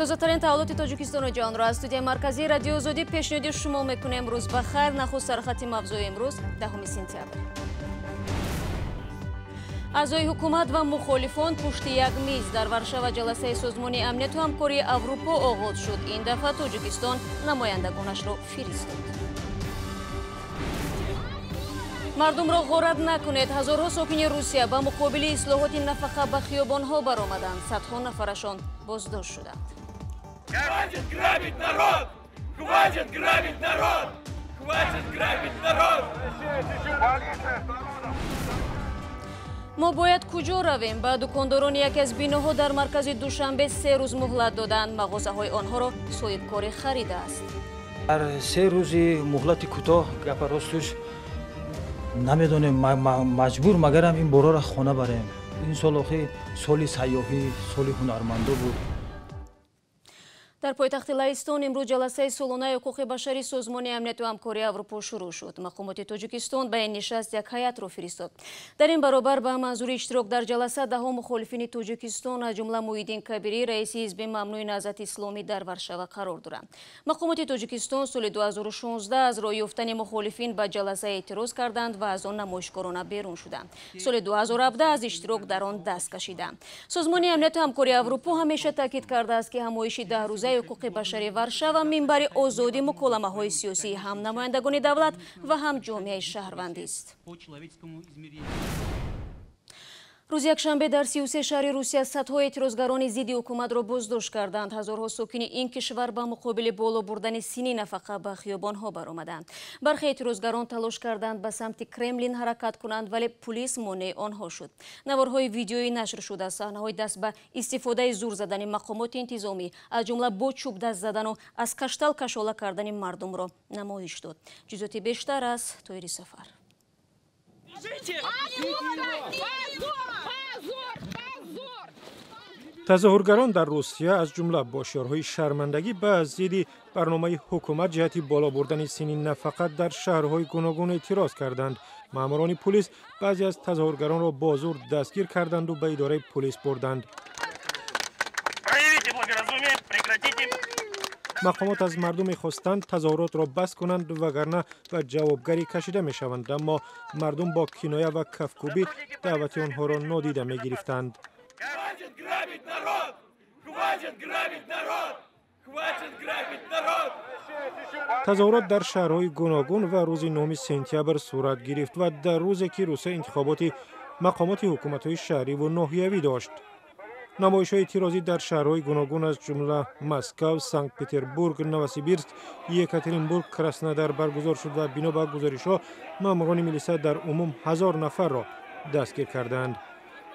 Тозатарин таҳаввулоти Тоҷикистону ҷаҳонро аз студияи марказии Радиои Озодӣ пешниҳоди шумо мекунем. Рӯз ба хайр. Нахуст сархати мавзӯи имрӯз, 10 сентябр. Аъзои ҳукумат ва мухолифон пушти як миз. Дар Варшава ҷаласаи Созмони амнияту ҳамкории Аврупо оғоз шуд. Ин дафъа Тоҷикистон намояндагонашро фиристод. Мардумро ғорат накунед. Ҳазорҳо сокини Русия ба муқобили ислоҳоти нафақа ба хиёбонҳо баромаданд. Садҳо нафарашон боздошт шуданд. Хватит грабить народ! Хватит грабить народ! Хватит грабить народ! Мо бояд куҷо равем? Ба дукондорони яке аз биноҳо дар маркази Душанбе 3 рӯз муҳлат доданд. Мағозаҳои онҳоро соҳибкорӣ харидааст. Дар 3 рӯзи муҳлати кӯтоҳ, гапа ростуш, намедонем, маҷбур магарам ин бороро хона барем. Ин сол охи соли сайёҳӣ, соли ҳунармандо буд. Дар пойтахти Лаҳистон имрӯз ҷаласаи солонаи ҳуқуқи башари Созмони амнияту ҳамкории Аврупо шурӯъ шуд. Мақомоти Тоҷикистон ба ин нишаст як ҳайатро фиристод. Дар ин баробар ба манзури иштирок дар ҷаласа даҳо мухолифини Тоҷикистон, аз ҷумла Муҳиддин Кабирӣ, раиси ҳизби мамнӯи Наҳзати Исломӣ, дар Варшава қарор доранд. Мақомоти Тоҷикистон соли 2016 аз роҳ ёфтани мухолифин ба ҷаласа эътироз карданд ва аз он намоишкорона берун шуданд. Соли 2017 аз иштирок дар он даст кашиданд. Созмони амнияту ҳамкории Аврупо ҳамеша таъкид кардааст, ки ҳамоиши 10 рӯзаи ҳуқуқи башари Варшава минбари озоди муколамаҳои сиёсии ҳам намояндагони давлат ва ҳам ҷомеаи шаҳрвандист. Рӯзи якшанбе дар 33 шаҳри Русия садҳо эътирозгарони зидди ҳукуматро боздошт карданд. Ҳазорҳо сокини ин кишвар ба муқобили боло бурдани синни нафақа ба хиёбонҳо баромаданд. Бархе эътирозгарон талош карданд ба самти Кремлин ҳаракат кунанд, вале пулис монеи онҳо шуд. Наворҳои видеоӣ нашр шуда саҳнаҳои даст ба истифодаи зур задани мақомоти интизомӣ, аз ҷумла бо чӯбдаст задану аз каштал кашола кардани мардумро намоиш дод. Ҷузъиёти бештар аз Тоири Сафар. Тазоҳургарон дар Русия, аз ҷумла бо шиорҳои шармандагӣ, ба зидди барномаи ҳукумат ҷиҳати боло бурдани синни нафақа дар шаҳрҳои гуногун эътироз карданд. Маъмурони пулис баъзе аз тазоҳургаронро бо зур дастгир карданду ба идораи пулис бурданд. Мақомот аз мардум мехостанд тазоҳуротро бас кунанд, вагарна ба ҷавобгарӣ кашида мешаванд, аммо мардум бо киноя ва кафкӯбӣ даъвати онҳоро нодида мегирифтанд. Хватит грабить народ! Хватит грабить народ! Хватит грабить народ! Тазоҳурот дар шаҳрҳои гуногун ва рӯзи 9 сентябр сурат гирифт ва дар рӯзе ки Русия интихоботи мақомоти ҳукуматҳои шаҳриву ноҳиявӣ дошт. Намоишҳои эътирозӣ дар шаҳрҳои гуногун, аз ҷумла Москав, Санкт Петербург, Новосибирск, Екатеринбург, Краснодар баргузор шуд ва бино ба гузоришҳо маъмурони милиса дар умум 1000 нафарро дастгир карданд.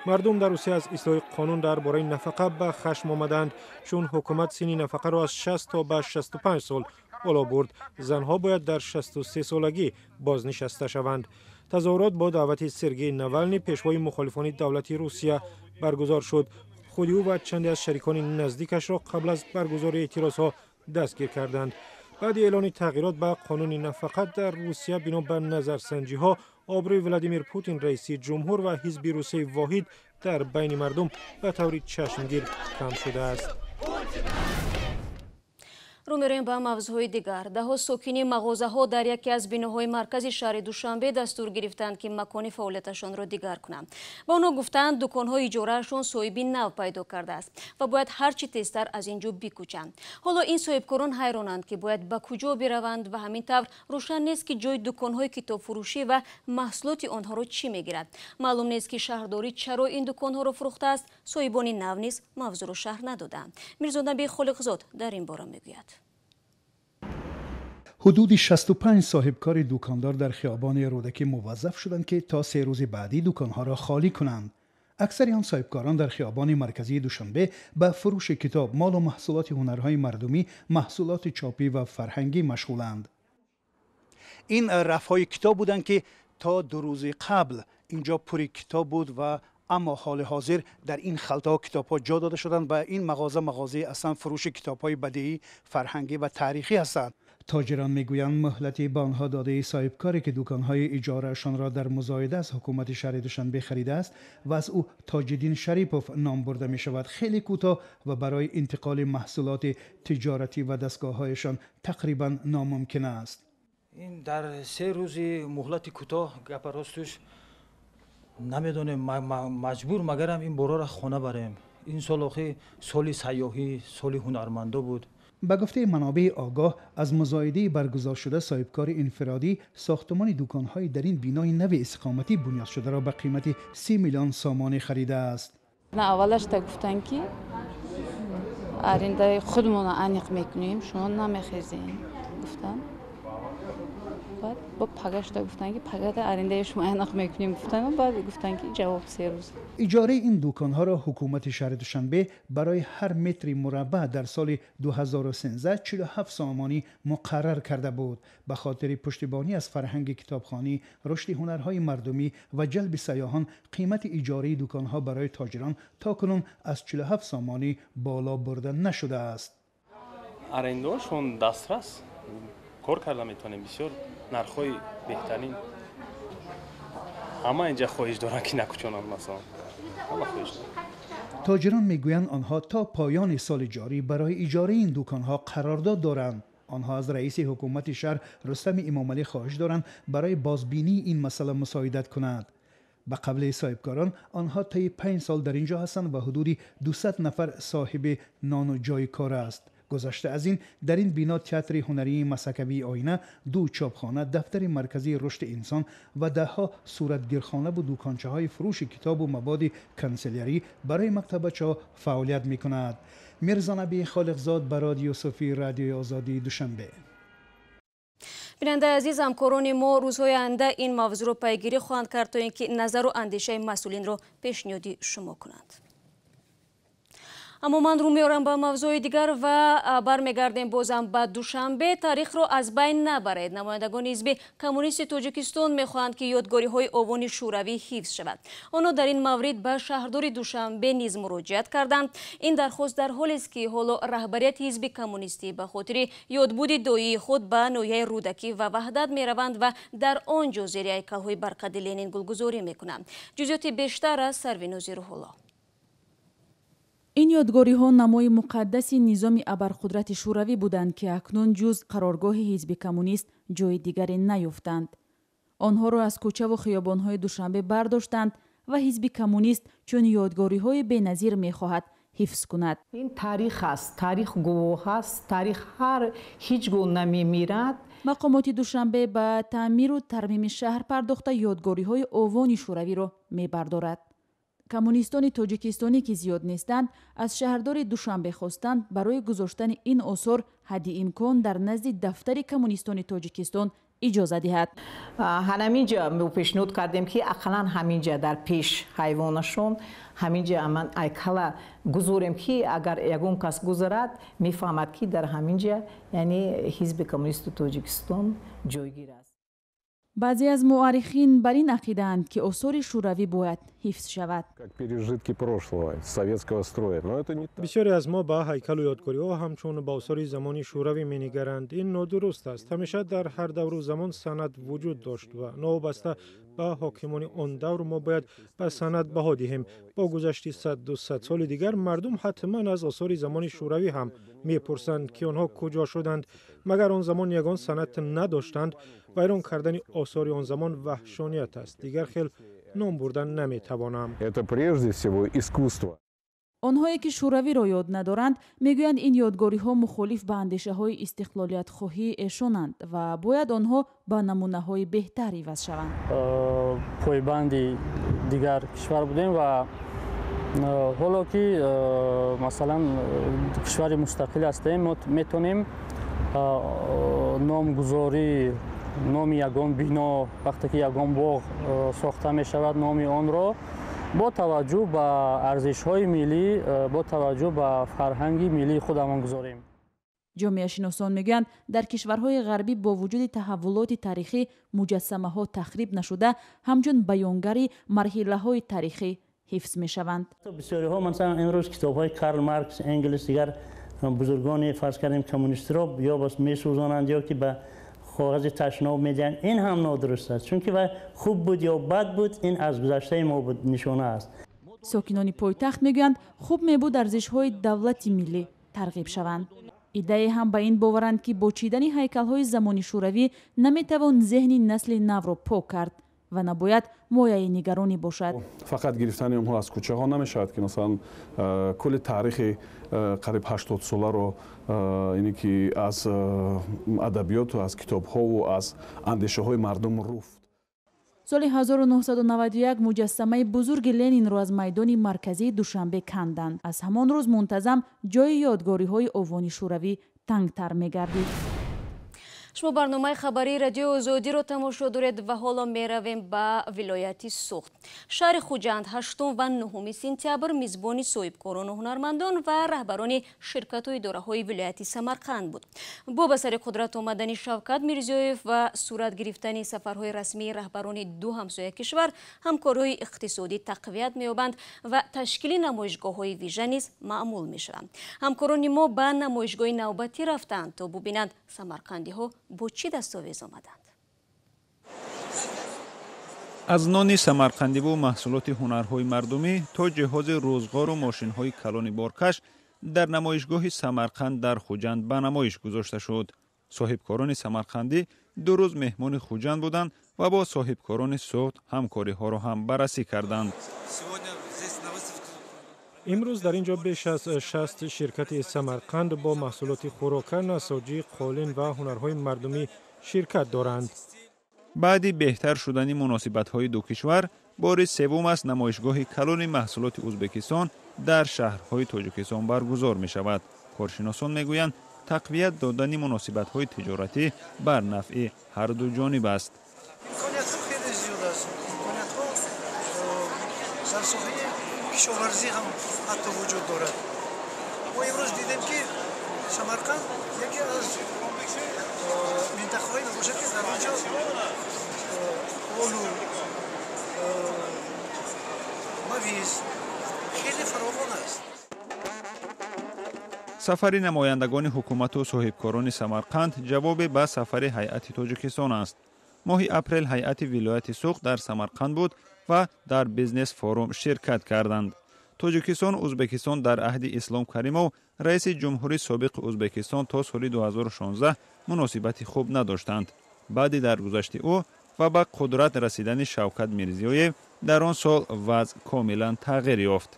Мардум дар Русия аз ислоҳи қонун дар бораи нафақа ба хашм омаданд, чун ҳукумат синни нафақаро аз 60 то ба 65 сол боло бурд. Занҳо бояд дар 63 солагӣ бознишаста шаванд. Тазоҳурот бо даъвати Сергей Навални, пешвои мухолифони давлати Русия, баргузор шуд. Худи ӯ ва чанде аз шарикони наздикашро қабл аз баргузории эътирозҳо дастгир карданд. Баъди эълони тағйирот ба қонуни нафақа дар Русия, бино ба назарсанҷиҳо, обрӯи Владимир Путин, раиси ҷумҳур, ва ҳизби Русияи воҳид дар байни мардум ба таври чашмгир кам шудааст. Рӯ мероем ба мавзӯъҳои дигар. Даҳо сокини мағозаҳо дар яке аз биноҳои маркази шаҳри Душанбе дастур гирифтанд, ки макони фаъолияташонро дигар кунанд. Ба онҳо гуфтанд, дуконҳои иҷораашон соҳиби нав пайдо кардааст ва бояд ҳарчи тезтар аз ин ҷо бикӯчанд. Ҳоло ин соҳибкорон ҳайронанд, ки бояд ба куҷо бираванд ва ҳамин тавр рӯшан нест, ки ҷои дуконҳои китобфурӯшӣ ва маҳсулоти онҳоро чӣ мегирад. Маълум нест, ки шаҳрдорӣ чаро ин дуконҳоро фурӯхтааст. Соҳибони нав низ мавзӯъро шарҳ надоданд. Мирзонаби Холиқзод дар ин бора мегӯяд. Ҳудуди 65 соҳибкори дукондор дар хиёбони Рӯдакӣ муваззаф шуданд, ки то 3 рӯзи баъдӣ дуконҳоро холӣ кунанд. Аксари он соҳибкорон дар хиёбони марказии Душанбе ба фурӯши китоб, молу маҳсулоти ҳунарҳои мардумӣ, маҳсулоти чопӣ ва фарҳангӣ машғуланд. Ин рафҳои китоб буданд, ки то 2 рӯзи қабл инҷо пури китоб буд ва اما حال حاضر در این خلطه کتاب ها جا داده شدند و این مغازه مغازه اصلا فروش کتاب های بدیعی، فرهنگی و تاریخی هستند. تاجران میگویند مهلتی به آنها داده صاحبکاری که دکانهای اجارهشان را در مزایده از حکومت شهر دوشنبه خریده است و از او تاجدین شریپوف نام برده می شود خیلی کوتاه و برای انتقال محصولات تجارتی و دستگاههایشان تقریبا ناممکن است. این در 3 روز مهلت کوتاه گپ راستش نمیدونم مجبور مگرم این بارا را خانه بریم. این سال آخی سال سیاحی، سال هنرمندا بود. به گفته منابع آگاه از مزایده برگزار شده صاحبکار انفرادی ساختمان دکان‌های در این بینای نو استقامتی بنیاد شده را به قیمت 30 میلیون سامانی خریده است. نه اولش تا گفتن که арендаи خودمون аниқ мекунем، شما نمیخریزین گفتن. بعد با پگاش تا گفتن که پگاه арендаи شما аниқ мекунем گفتن. بعد گفتن که جواب 3 روز. اجاره این دکان‌ها را حکومت شهر دوشنبه برای هر متر مربع در سال 2013 47 سامانی مقرر کرده بود. به خاطر پشتیبانی از فرهنگ کتابخوانی، رشد هنرهای مردمی و جلب سیاحان، قیمت اجاره دکان‌ها برای تاجران تاکنون از 47 سامانی بالا برده نشده است. арендашон дастрас кор карда метавонем، бисёр нархҳои беҳтарин. ҳама инҷа хоҳиш доранд ки накӯчонанд, масалан ҳама хоҳиш доранд. تاجران میگویند آنها تا پایان سال جاری برای اجاره این دکانها قرارداد دارند. آنها از رئیس حکومت شهر رستم امامعلی خواهش دارند برای بازبینی این مسئله مساعدت کند. به قول صاحبکاران آنها طی 5 سال در اینجا هستند و حدود 200 نفر صاحب نان و جای کار است. گذشته از این در این بینا تئاتر هنری مسکوی آینه، 2 چاپخانه، دفتر مرکزی رشد انسان و دهها صورتگیرخانه و دکانچه های فروش کتاب و مواد کنسلری برای مکتبچه فعالیت می کند. میرزا نبی خالقزاد، براد یوسفی، رادیو آزادی، دوشنبه. бинандаи азиз, ҳамкорони мо рӯзҳои оянда ин мавзӯъро пайгирӣ хоҳанд кард то ин ки назару андешаи масъулинро пешниҳоди шумо кунанд. Аммо ман рӯ меорам ба мавзӯи дигар ва бармегардем бозам ба Душанбе. Таърихро аз байн набаред. Намояндагони ҳизби коммунисти Тоҷикистон мехоҳанд ки ёдгориҳои овони шӯравӣ ҳифз шавад. Онҳо дар ин маврид ба шаҳрдори Душанбе низ муроҷиат карданд. Ин дархост дар ҳолест ки ҳоло раҳбарияти ҳизби коммунистӣ ба хотири ёдбуди доии худ ба ноҳияи Рӯдакӣ ва Ваҳдат мераванд ва дар он ҷо зери ҳайкалҳои барқади Ленин гулгузорӣ мекунанд. Ҷузъиёти бештар аз Сарвинози Рӯҳулло. Ин ёдгориҳо намои муқаддаси низоми абарқудрати шӯравӣ буданд, ки акнун ҷуз қароргоҳи ҳизби коммунист ҷои дигаре наёфтанд. Онҳоро аз кӯчаву хиёбонҳои Душанбе бардоштанд ва ҳизби коммунист чун ёдгориҳои беназир мехоҳад ҳифз кунад. Ин таърих аст, таърих гувоҳ аст, таърих ҳар ҳеҷ гоҳ намемирад. Мақомоти Душанбе ба таъмиру тармими шаҳр пардохта ёдгориҳои овони шӯравиро мебардорад. Коммунистони тоҷикистонӣ, ки зиёд нестанд, аз шаҳрдори Душанбе хостанд барои гузоштани ин осор ҳадди имкон дар назди дафтари коммунистони Тоҷикистон иҷоза диҳад. Ҳаминҷа мо пешниҳод кардем, ки ақаллан ҳаминҷа дар пеш ҳайвонашон ҳаминҷа аман айкала гузорем, ки агар ягон кас гузарад, мефаҳмад, ки дар ҳаминҷа яъне ҳизби коммунисти Тоҷикистон ҷойгир аст. Баъзе аз муаррихин бар ин ақидаанд, ки осори шӯравӣ бояд ҳифз шавад. Бисёре аз мо ба ҳайкалу ёдгориҳо ҳамчун ба осори замони шӯравӣ менигаранд. Ин нодуруст аст. Ҳамеша дар ҳар давру замон санъат вуҷуд дошт ва новобаста ба ҳокимони он давр мо бояд ба санъат баҳо диҳем. Бо гузашти 100-200 соли дигар мардум ҳатман аз осори замони шӯравӣ ҳам мепурсанд, ки онҳо куҷо шуданд. Магар он замон ягон санъат надоштанд? Вайрон кардани осори он замон ваҳшоният аст. Дигар хел ном бурдан наметавонам. Онҳое ки шӯравиро ёд надоранд, мегӯянд ин ёдгориҳо мухолиф ба андешаҳои истиқлолиятхоҳии эшонанд ва бояд онҳо ба намунаҳои беҳтар иваз шаванд. Пойбанди дигар кишвар будем ва ҳоло ки масалан кишвари мустақил ҳастем, мо метавонем номгузорӣ, номи ягон бино, вақте ки ягон боғ сохта мешавад, номи онро бо таваҷҷӯҳ ба арзишҳои миллӣ, бо таваҷҷӯҳ ба фарҳанги миллии худамон гузорем. Ҷомеашиносон мегӯянд, дар кишварҳои ғарбӣ бо вуҷуди таҳаввулоти таърихӣ муҷассамаҳо тахриб нашуда, ҳамчун баёнгари марҳилаҳои таърихӣ ҳифз мешаванд. Бисёриҳо, масалан, имрӯз китобҳои Карл Маркс, Энгелс, дигар бузургони, фарз кардем, коммунистиро ё бас месӯзонанд, ё ки ба коғази ташноб медиҳанд. Ин ҳам нодуруст аст, чунки вай хуб буд ё бад буд, ин аз гузаштаи мо буд, нишона аст. Сокинони пойтахт мегӯянд, хуб мебуд арзишҳои давлати миллӣ тарғиб шаванд. Иддае ҳам ба ин боваранд, ки бо чидани ҳайкалҳои замони шӯравӣ наметавон зеҳни насли навро пок кард ва набояд мояи нигаронӣ бошад. Фақат гирифтани онҳо аз кӯчаҳо намешавад, ки масалан кулли таърихи қариб 80-соларо, ине ки аз адабиёту аз китобҳову аз андешаҳои мардум руфт. Соли 1991 муҷассамаи бузурги Ленинро аз майдони марказии Душанбе канданд. Аз ҳамон рӯз мунтазам ҷои ёдгориҳои овони шӯравӣ тангтар мегардид. Шумо барномаи хабарии Радиои Озодиро тамошо доред ва ҳоло меравем ба вилояти Суғд. Шаҳри Хуҷанд 8 ва 9 сентябр мизбони соҳибкорону ҳунармандон ва раҳбарони ширкату идораҳои вилояти Самарқанд буд. Бо ба сари қудрат омадани Шавкат Мирзиёев ва сурат гирифтани сафарҳои расмии раҳбарони ду ҳамсоя кишвар, ҳамкориҳои иқтисодӣ тақвият меёбанд ва ташкили намоишгоҳҳои вижа низ маъмул мешаванд. Ҳамкорони мо ба намоишгоҳи навбатӣ рафтанд, то бубинанд самарқандиҳо бо чӣ дастовез омаданд. Аз нони самарқандиву маҳсулоти ҳунарҳои мардумӣ то ҷиҳози рӯзғору мошинҳои калони боркаш дар намоишгоҳи Самарқанд дар Хуҷанд ба намоиш гузошта шуд. Соҳибкорони самарқандӣ 2 рӯз меҳмони Хуҷанд буданд ва бо соҳибкорони Суғд ҳамкориҳоро ҳам баррасӣ карданд. Имрӯз дар ин ҷо беш аз 60 ширкати Самарқанд бо маҳсулоти хӯрока, насоҷӣ, қолин ва ҳунарҳои мардумӣ ширкат доранд. Баъди беҳтар шудани муносибатҳои ду кишвар, бори севум аст намоишгоҳи калони маҳсулоти Ӯзбекистон дар шаҳрҳои Тоҷикистон баргузор мешавад. Коршиносон мегӯянд, тақвият додани муносибатҳои тиҷоратӣ бар нафъи ҳар ду ҷониб аст. Имкониятҳо хеле зиёд аст. Имкониятҳо дар соҳаи кишоварзӣ ҳам ҳатто вуҷуд дорад. Мо имрӯз дидем, ки Самарқанд яке аз минтақаҳое мебошад, ки дар он ҷо олу, мавиз хеле фаровон аст. Сафари намояндагони ҳукумату соҳибкорони Самарқанд ҷавобе ба сафари ҳайати Тоҷикистон аст. Моҳи апрел ҳайати вилояти Суғд дар Самарқанд буд ва дар бизнес форум ширкат карданд. Тоҷикистон Ӯзбекистон дар аҳди Ислом Каримов, раиси ҷумҳури собиқи Ӯзбекистон, то соли 2016 муносибати хуб надоштанд. Баъди даргузашти ӯ ва ба қудрат расидани Шавкат Мирзиёев дар он сол вазъ комилан тағйир ёфт.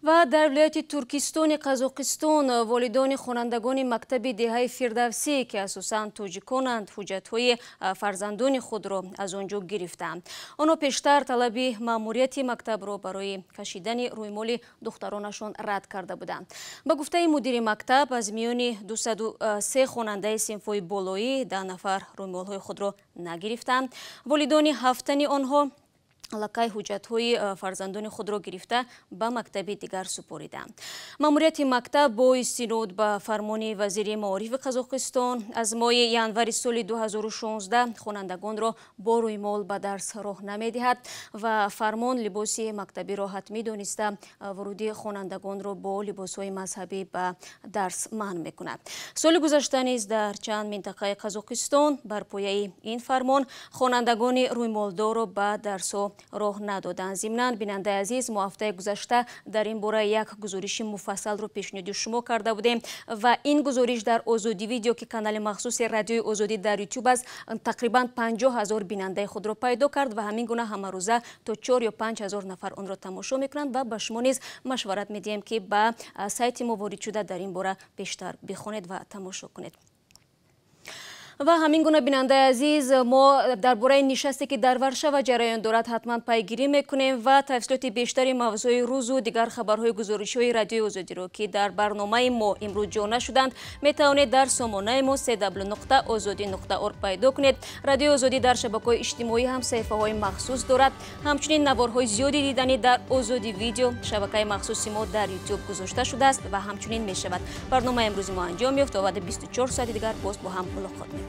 Ва дар вилояти Туркистони Қазоқистон волидони хонандагони мактаби деҳаи Фирдавсӣ, ки асосан тоҷиконанд, ҳуҷҷатҳои фарзандони худро аз он ҷо гирифтаанд. Онҳо пештар талаби маъмурияти мактабро барои кашидани рӯймоли духтаронашон рад карда буданд. Ба гуфтаи мудири мактаб, аз миёни 203 хонандаи синфҳои болоӣ 10 нафар рӯймолҳои худро нагирифтанд. Волидони ҳафтани онҳо аллакай ҳуҷҷатҳои фарзандони худро гирифта ба мактаби дигар супориданд. Маъмурияти мактаб бо истинод ба фармони вазири маорифи Қазоқистон аз моҳи январи соли 2016 хонандагонро бо рӯймол ба дарс роҳ намедиҳад ва фармон либоси мактабиро ҳатмӣ дониста вуруди хонандагонро бо либосҳои мазҳабӣ ба дарс манъ мекунад. Соли гузашта низ дар чанд минтақаи Қазоқистон бар пояи ин фармон хонандагони рӯймолдорро ба дарсҳо роҳ надоданд. Зимнан, бинандаи азиз, мо ҳафтаи гузашта дар ин бора як гузориши муфассалро пешниҳоди шумо карда будем ва ин гузориш дар Озодӣ видео, ки канали махсуси Радиои Озодӣ дар Ютуб аст, тақрибан 50 ҳазор бинандаи худро пайдо кард ва ҳамин гуна ҳамарӯза то 4 ё 5 ҳазор нафар онро тамошо мекунанд ва ба шумо низ машварат медиҳем, ки ба сайти мо ворид шуда дар ин бора бештар бихонед ва тамошо кунед. Ва ҳамин гуна, бинандаи азиз, мо дар бораи нишасте, ки дар Варшава ҷараён дорад, ҳатман пайгирӣ мекунем ва тафсилоти бештари мавзӯи рӯзу дигар хабарҳои гузоришҳои Радиои Озодиро, ки дар барномаи мо имрӯз ҷо нашуданд, метавонед дар сомонаи мо cw.ozodi.org пайдо кунед. Радиои Озодӣ дар шабакаҳои иҷтимоӣ ҳам саҳифаҳои махсус дорад. Ҳамчунин наворҳои зиёди диданӣ дар Озодӣ видео, шабакаи махсуси мо дар Ютуб гузошта шудааст ва ҳамчунин мешавад. Барномаи имрӯзи мо анҷом ёфт. То баъди 24 соати дигар боз бо ҳам мулоқот мекунем.